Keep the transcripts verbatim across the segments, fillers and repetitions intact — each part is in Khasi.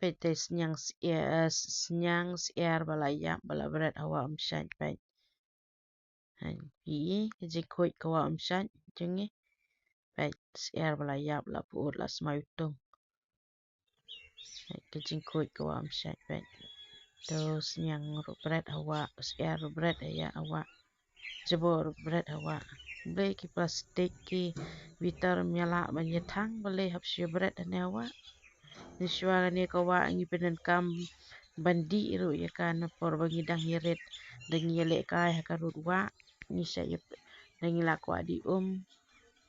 Peit te sniang syiar, eh, sniang syiar ba la ïap, ba la bret ha wah ym shait, peit. Hei, phi i ka jingkhuid ka wah ym shait jong ngi. Peit, syiar ba la ïap, la pyut, la smai utung. Peit, ka jingkhuid ka wah ym shait, peit. To sniang ruh bret ha wah, syiar ruh bret ha ïa ha wah. Jabo ruh bret ha wah. Balei ki plastik ki bitar ym ïa lah ban ïa thang, balei hap shu bret hangne ha wah. Ni shuwa kane ka wah ngi pyndonkam ban dih ruh ïa ka, na por ba ngi dang ïa rit, dang ïa lehkai ha ka rud wah, ngi shah ïa, dang ngi la kwah dih um,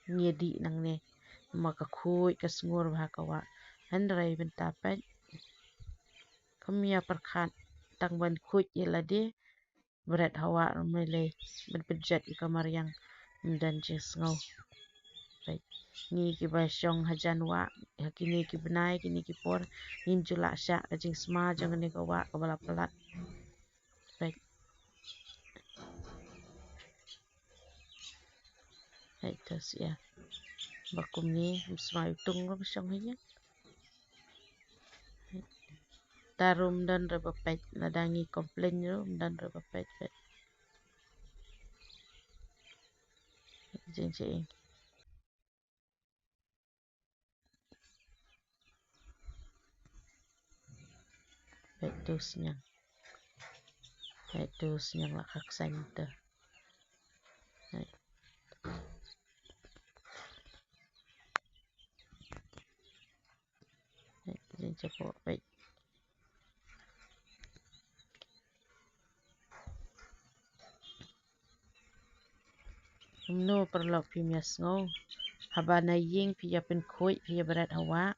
ngi ïa dih nangne. Ma ka khuid ka sngur bha ka wah. Hynrei bynta peit, kam ïa pyrkhat tang ban khuid ïa lade, bret ha wah ruh, balei ban pynjot ïa ka mariang, ym don jingsngew. Peit, ngi kiba shong hajan wah ha kine ki bnai, kine ki por, ngim ju lah shah ka jingsma jong kane ka wah kaba la palat. Peit. Peit to syiar ba kumne, ym smai utung ruh ba shong ha ïing. Te ruh ym don ruh ba peit, lada ngi complain ruh ym don ruh ba peit, peit. Jing jing. Peit to sniang. Peit to sniang la khak saiñ te. Peit. Peit, jing jaboh, peit. Kumno paralok phim ïa sngew? Haba na ïing phi ïa pynkhuid, phi ïa bret ha wah,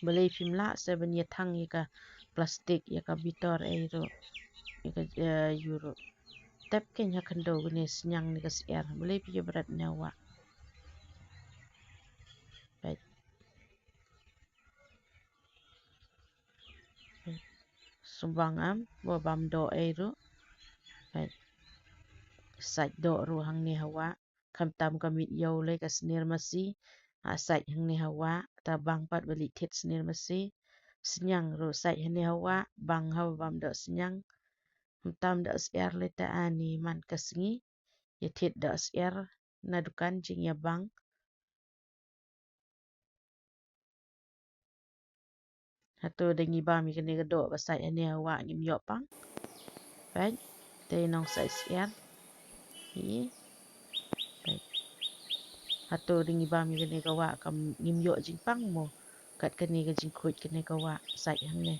balei phim lah sa ban ïa thang ïa ka plastik, ïa ka bitar ei ruh, ïa ka, eh, ïa ruh. Tep kein ha khyndew kane sniang ne ka syiar, balei phi ïa bret ne ha wah? Peit. Sngewbang am, ba bam doh ei ruh. Peit. Sait doh ruh hangne ha wah. Khamtam ka miet ïew lei ka snier masi. Ha sait hangne ha wah. Ta bang pat ba leit thied snier masi. Sniang ruh sait hangne ha wah. Bang haba bam doh sniang. Khamtam doh syiar lei ta ani man ka sngi. Ïa thied doh syiar na dukan jingïabang. Hato da ngi bam ïa kane ka doh ba sait hangne ha wah ngim ïoh pang? Peit, te nong sait syiar. Hi. Peit. Hato da ngi bam ïa kane ka wah kam ngim ïoh jingpang mo? Kat kane ka jingkhuid kane ka wah sait hangne.